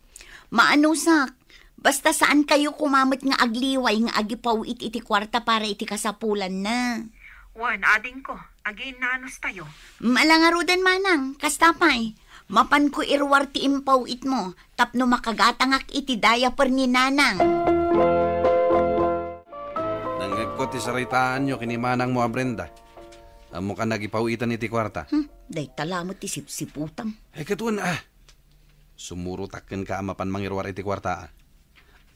Maanusak. Basta saan kayo koma met nga agliway nga agipaw-it iti kuarta para iti kasapulanna. Wen, adingko, agiinnanustayo. Mm, ala ngaruden, Manang, kasta pay. Mapanko iruar ti impaw-itmo tapno makagatangak iti diaper ni Nanang. Nangngegko ti saritaanyo ken ni manangmo a Brenda. Ammokan nga agipaw-itan iti kuarta. Hmm, dayta lamet ti sipsiputam. Ay, ket wen, a. Sumurotak kenka a mapan mangiruar iti kuarta, a.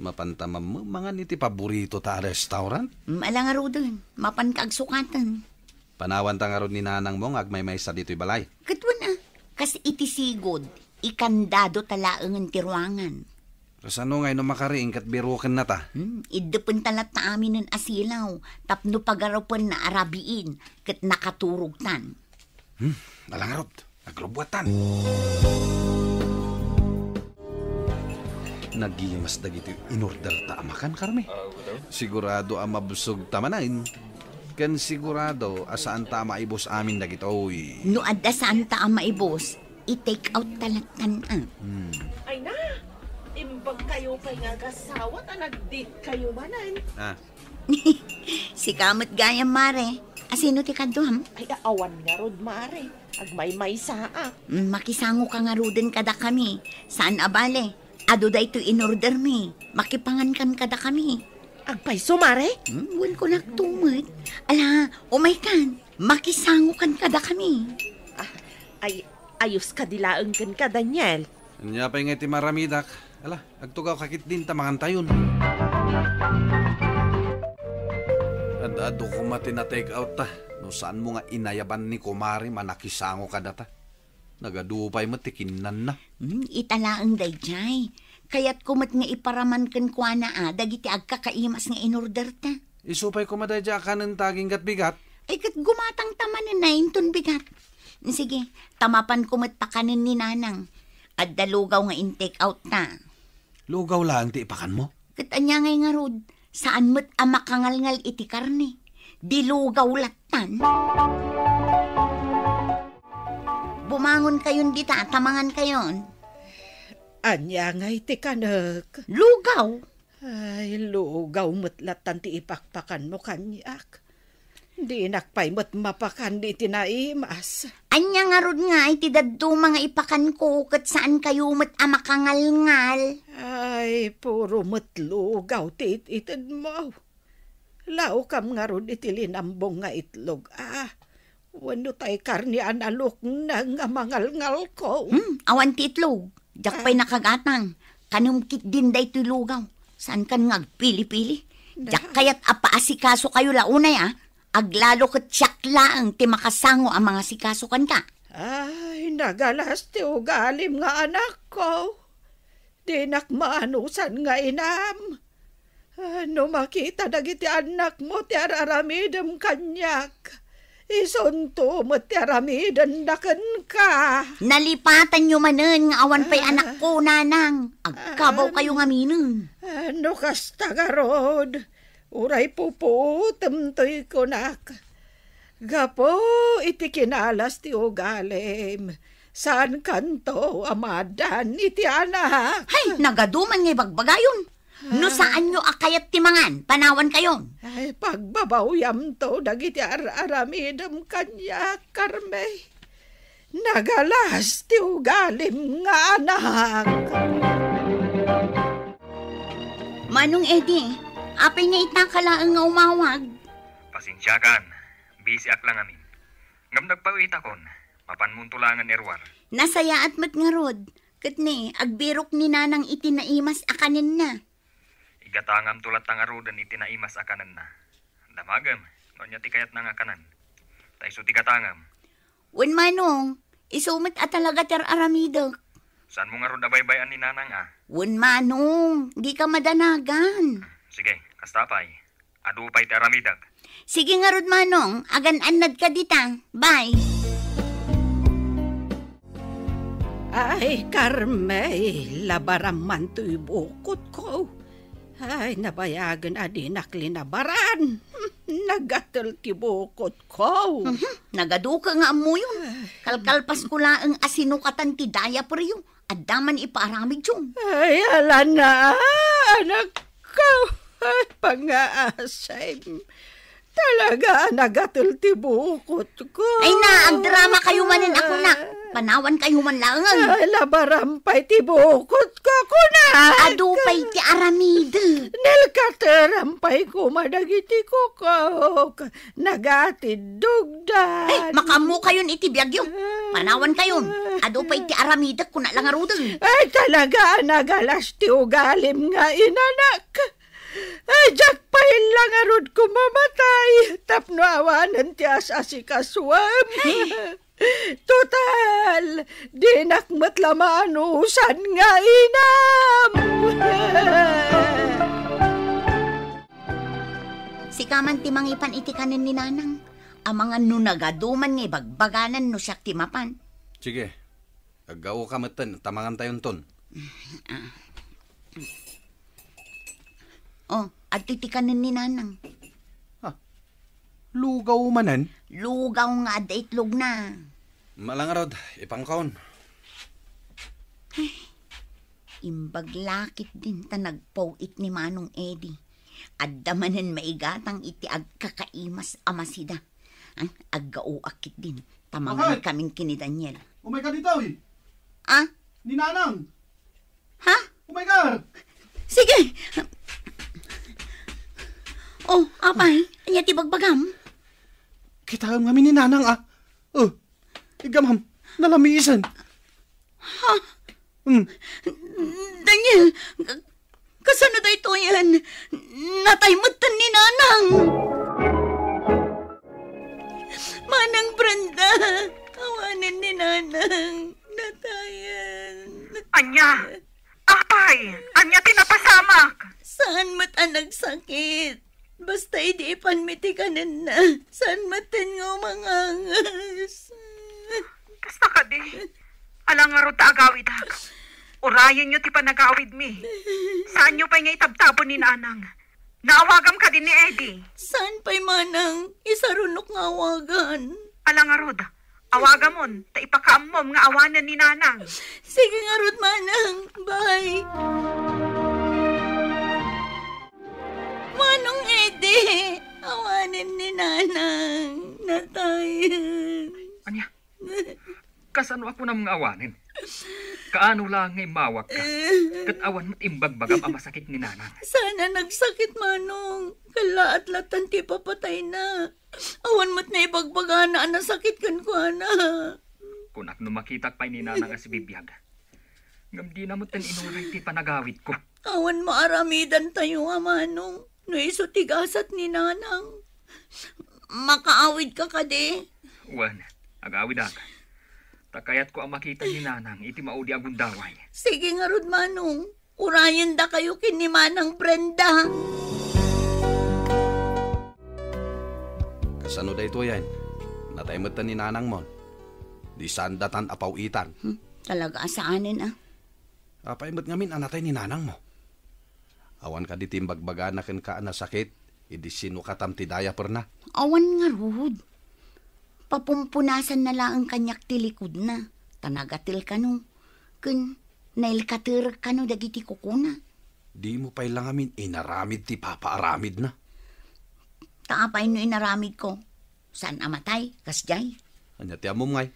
Mapanta mammemangan iti paboritota a restaurant. Mm, ala ngaruden, mapanka agsukaten. Panawanta ngarud ni nanangmo nga agmaymaysa ditoy balay. Ket wen, a, kas iti sigud, ikandadota laengen ti ruangan. Kasano ngay no makariing ket birukennata? Hmm, iddepenta latta aminen a silaw, tapno pagarupenna a rabiin, ket nakaturogtan. Hmm, ala ngarud. Agrubuatan. Nagimas dagiti inorderta a makan, Carmi. Ah, well. Sigurado a mabsogta manen. Ken sigurado a saanta a maibus amin dagitoy. No adda saanta a maibus, i-take out ta lattan, a. Hmm. Ay na, imbag kayo pay nga agasawa ta nag-date kayo manen. Ah, Sika met gayam, Mare. Asino ti kaduam? Ay, awan ngarud, Mare. Agmaymaysaak. Mm, makisangoka ngaruden kadakami. Saan a bale, adu daytoy inordermi. Makipangankan kadakami. Agpayso, Mare? Hmm, wen, kunak tumet. Ala, umaykan. Makisangokan kadakami. Ay, ayos kadi laeng kenka, Daniel. Ania pay ngay ti maramidak? Ala, agtugawka ketdin ta mangantayon. Ad-adu koma ti na-take out ta. No saanmo nga inayaban ni kumare, manakisango kadata. Nagadu pay met ti kinnanna. Hmm, ita laeng daydiay. Kayatko met nga iparaman kenkuana a dagiti agkakaimas nga inorderta. Isu pay koma daydiay a kanen ta aginggat bigat. Ay, ket gumatangta manen a inton bigat. Sige, ta mapanko met pakanen ni Nanang. Adda lugaw nga in-take out ta. Lugaw laeng ti ipakanmo? Ket ania ngay ngarud, saan met a makangalngal iti karne. Di lugaw lattan. Bumangon kayon dita, ta mangan kayon. Ania ngay ti kanek? Lugaw. Ay, lugaw met lattan ti ipakpakanmo kaniak. Dinak pay met mapakan iti naimas. Ania ngarud ngay ti dadduma nga ipakanko ket saan kayo met a makangalngal? Ay, puro met lugaw ti it-itedmo. Laokam ngarud iti linambong nga itlog, a. Wenno tay karne a nalukneng nga mangalngalko. Hmm, awan ti itlog. Diak pay nakagatang. Kanem ketdin daytoy lugaw. Saankan nga agpili-pili. Diak kayat a paasikaso kayo la unay, a. Aglalo ket siak laeng ti makasango a mangasikaso kenka. Ay, nagalas ti ugalim nga anakko. Dinak maanusan nga inam. Ah, no makita dagiti annakmo ti ar-aramidem kaniak, isunto met ti aramidenda kenka. Nalipatanyo manen nga awan pay anakko, nanang. Agkabaw kayo ngaminen. Ah, no kasta garud, uray pupuotem toy kunak. Gapu iti kinalas ti ugalim, saankanto a maaddaan iti anak. Hay, nagaduman nga ibagbagayon. No saanyo a kayat ti mangan, panawan kayon. Ay, pagbabawyamto dagiti ar-aramidem kaniak, Carme. Nagalas ti ugalim nga anak. Manong Eddie, apay nga ita ka laeng nga umawag? Pasensiakan, busy ak la ngamin. Ngem nagpawitakon, mapanmonto laengen iruar. Nasayaat met ngarud, ket ni, agbirok ni Nanang iti naimas a kanenna. Igatangamto latta ngaruden iti naimas a kanenna. Damagem, no ania ti kayatna nga kanen. Ta isu ti gatangem. Wen manong, isu met a talaga ti ar-aramidek. Saanmo ngarud a baybay-an ni Nanang a? Wen manong, dika madanagan. Sige, kasta pay. Adu pay ti aramidek. Sige ngarud manong, agan-annadka dita. Bye. Ay, Carme, labaram man toy bukotko. Ay, nabayagen a dinak linabaran. Nagatel ti bukotko. Mhm, nagaduka nga ammoyon. Ay. Kalkalpasko laeng a sinukatan ti diaperyo. Adda man ipaaramidyo. Ay, alana, anakko. Ay, pangaasem. Talaga a nagatel ti bukotko. Ay na, agdrama kayo manen a kunak. Panawan kayo man laengen. Ay, labaram pay ti bukotko, kunak. Adu pay ti aramidek. Nalkateram pay koma dagiti kukok. Nagatiddogda. Ay, makaammo kayon iti biagyo. Panawan kayon. Adu pay ti aramidek, kuna la ngaruden. Ay, talaga a nagalas ti ugalim nga inanak. Ay, diak pay la ngarud koma matay tapno awanen ti as-asikasuem. Ay. Total, dinak met la maanusan nga inam. Sika man ti mangipan iti kanen ni Nanang. Amangan no nagaduman nga ibagbaganan no siak ti mapan. Sige, aggaoka metten, ta mangantayonton. Ah. Oh, adtoy ti kanen ni Nanang. Ah, lugaw manen? Lugaw nga adda itlogna. Malangarod, ipangkaon. Ay, imbag lakit din ta nagpaw-it ni Manong Eddie. Adda manen maigatang iti agkakaimas a masida. Ah, aggaoak ketdin, ta mangan kamin ken ni Daniel. Umay ka ditoy. Ah? Ni Nanang. Ha? Umay ka. Sige. Oh, apay, ania ti bagbagam? Kitaem ngamin ni Nanang, ah. Oh, iggamam. Nalamisen. Ha? Hmm. Daniel, ka-, kasano daytoyen? Natay metten ni Nanang. Manang Brenda, awanen ni Nanang. Natayen. Ania? Apay, ania ti napasamak? Saan met a nagsakit? Basta idi ipanmi ti kanenna, saan metten nga umangangas. Kasta kadi, ala ngarud ta agawidak. Urayenyo ti panagawidmi. Saanyo pay nga itabtabon ni Nanang. Naawagam kadi ni Eddie. Saan pay manang isarunok nga awagan? Ala ngarud, awagamon, ta ipakaammom nga awanen ni Nanang. Sige ngarud, manang. Bye. Manong Eddie, awanen ni Nanang. Natayen. Ania? Kasano a kunam nga awanen? Kaano laeng nga immawagka? Ket awan met imbagbagam a masakit ni Nanang. Saan a nagsakit, manong. Kallaat latta ti ipapatayna. Awan met naibagbagana a nasakit kenkuana. Kunak no makitak pay ni Nanang a sibibiag. Ngem dina metten inuray ti panagawidko. Awan maaramidantayo a manong no isu ti gasat ni Nanang. Makaawidka kadi? Wen, agawidak. Ta kayatko a makita ni Nanang iti maudi a gundaway. Sige ngarud, manong. Urayendakayo ken ni Manang Brenda. Kasano daytoyen? Natay metten ni Nanangmon. Di saan datan a paw-itan. Hmm, talaga a saanen, a. Apay met ngamin a natay ni Nanangmo? Awan kadi ti imbagbagana kenka a nasakit idi sinukatam ti diaperna? Awan ngarud. Papumpunasanna laeng kaniak ti likudna, ta nagatel kano, ken nailkaterek kano dagiti kukuna. Dimo pay la ngamin inaramid ti papaaramidna? Ta apay no inaramidko? Saan a matay, kasdiay? Ania ti ammom ngay?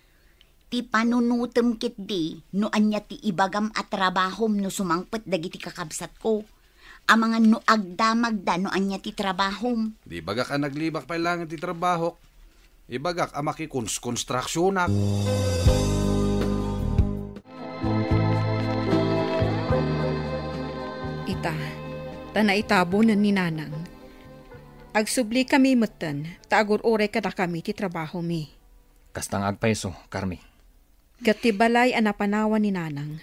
Ti panunotem ketdi no ania ti ibagam a trabahom no sumangpet dagiti kakabsatko. Amangan no agdamagda no ania ti trabahom. Di bagak a naglibak pay laeng ti trabahok. Ibagak a makikons-, konstruksionak. Ita, ta naitabonen ni Nanang. Agsublikami metten ta agur-uray kadakami ti trabahomi. Kasta nga agpayso, Carmi. Ket ti balay a napanawan ni Nanang,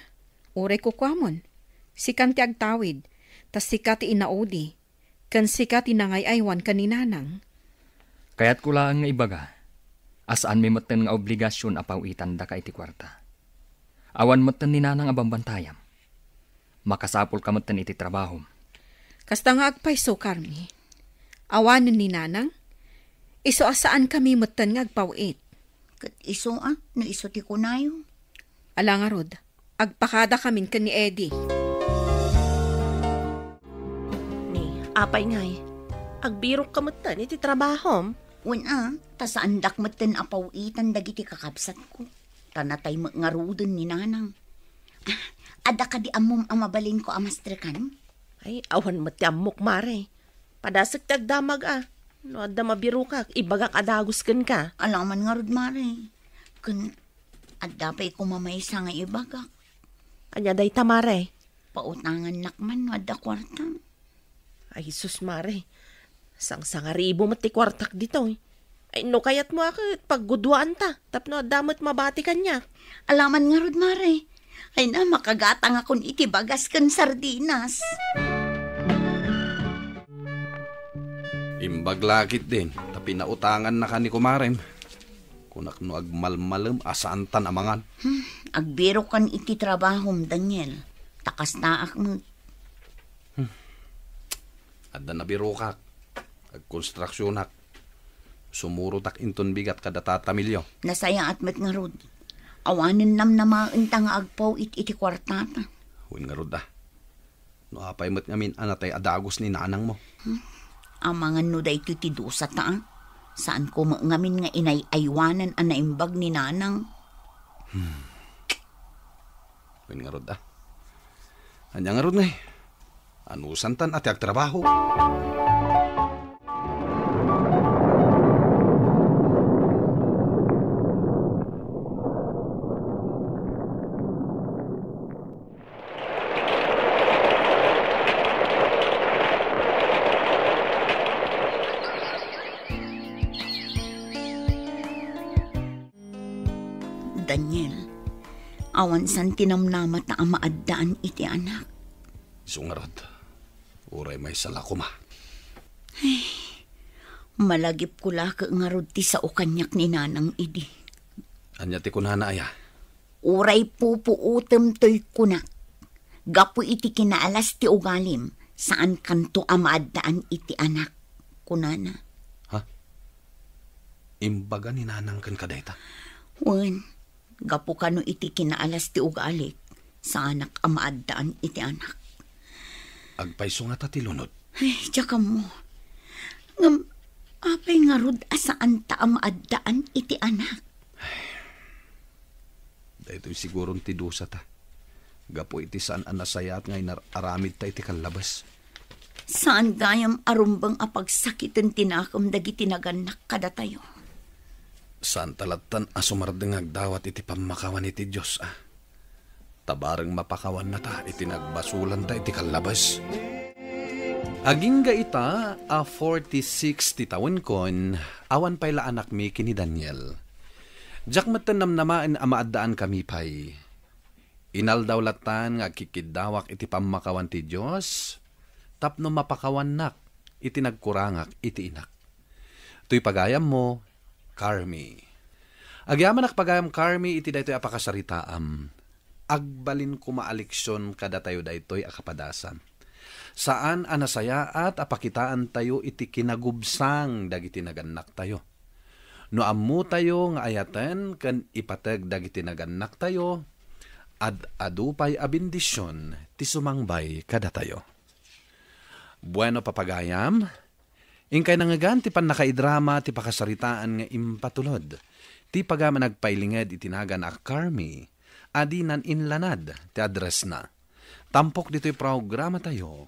uray kukuamon, sikan ti agtawid, ta sika ti inaudi, ken sika ti nangay-aywan ken ni Nanang. Kayatko laeng nga ibaga a saanmi metten nga obligasion a paw-itandaka iti kuarta. Awan metten ni Nanang a bambantayam. Makasapulka metten iti trabahom. Kasta nga agpayso, Carmi. Awanen ni Nanang, isu a saankami metten nga agpaw-it. Ket isu a, no isu ti kunayo. Ala ngarud, agpakadakamin ken ni Eddie. Ni, apay ngay, agbirokka metten iti trabahom? Wen a, ta saandak metten a paw-itan dagiti kakabsatko. Ta natay met ngaruden ni Nanang. Ah, adda kadi ammom a mabalinko a mastrekan? Ay, awan met ti ammok, mare. Padasek ti agdamag a. No adda mabirokak, ibagak a dagus kenka. Alaman ngarud, mare. Ken adda pay koma maysa nga ibagak. Ania dayta, mare? Pautangannak man no adda kuarta. Ay, sus, mare. Sangsangaribo met ti kuartak ditoy. Ay, no kayatmo a ket pagguduaanta tapno adda met mabati kaniak. Alaman ngarud, mare. Ay na, makagatangakon iti bagas ken sardinas. Imbag la ketdin, ta pinautangannaka ni kumarem. Kunak no agmalmalem a saantan a mangan. Hmm, agbirokan iti trabahom, Daniel. Ta kastaak met. Hmm. Adda nabirokak. Agkonstruksionak. Sumurotak inton bigat kada tatamilyo. Nasayaat met ngarud. Awanen namnamaenta nga agpaw-it iti kuartata. Wen ngarud a. No apay met ngamin a natay a dagus ni nanangmo? Hmm. Amangan no daytoy ti dusata, a. Saanko met ngamin nga inay-aywanan a naimbag ni nanang. Hmm. Wen ngarud a. Ania ngarud ngay? Anusantan a ti agtrabaho? Awan san ti namnamata a maaddaan iti anak. Isu ngarud, uray maysa la koma. Malagipko la ket ngarud ti sao kaniak ni nanang idi. Ania ti kunana aya? Uray pupuotem toy kunak. Gapu iti kinaalas ti ugalim, saankanto a maaddaan iti anak, kunana. Ha? Imbaga ni nanang kenka dayta? Wen, gapu kano iti kinaalas ti ugalik, saanak a maaddaan iti anak. Agpayso ngata ti lunod? Ay, diak ammo. Ngem, apay ngarud a saanta a maaddaan iti anak? Daytoy siguron ti dusata. Gapu iti saan a nasayaat nga inar-aramidta iti kallabas. Saan gayam a rumbeng a pagsakiten ti nakem dagiti nagannak kadatayo. Saanta lattan a sumardeng nga agdawat iti pammakawan iti Dios, a. Ta bareng mapakawannata iti nagbasolanta iti kallabas. Agingga ita a forty-six ti tawenkon, awan pay la anakmi ken ni Daniel. Diak metten namnamaen a maaddaankami pay. Inaldaw lattan nga agkikkiddawak iti pammakawan ti Dios tapno mapakawannak iti nagkurangak iti inak. Toy pagayammo, Carmi. Agyamanak pagayam Carmi iti daytoy a pakasaritaam. Agbalin koma a leksion kadatayo daytoy a kapadasan. Saan a nasayaat a pakitaantayo iti kinagubsang dagiti nagannaktayo. No ammotayo nga ayaten ken ipateg dagiti nagannaktayo, ad-adu pay a bendision ti sumangbay kadatayo. Bueno, papagayam, inkay nangngegan ti pannakaidrama ti pakasaritaan nga impatulod ti pagayam a nagpailinged iti nagan a Carmi a dinan inlanad ti addressna. Tampok ditoy programatayo,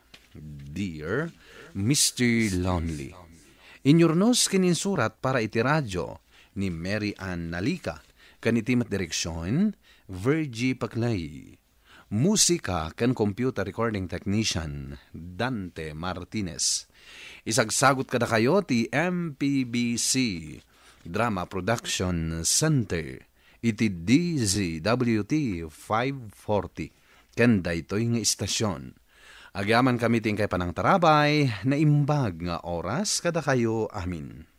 Dear Mister Lonely. Inyurnos ken insurat para iti radio ni Mary Ann Nalica, ken iti met direksion, Virgie Paclay. Musika ken computer recording technician, Dante Martinez. Isagsagot kadakayo ti M P B C Drama Production Center iti D Z W T five forty ken daytoy nga istasion. Agyamankami ti inkay panangtarabay, naimbag nga oras kadakayo amin.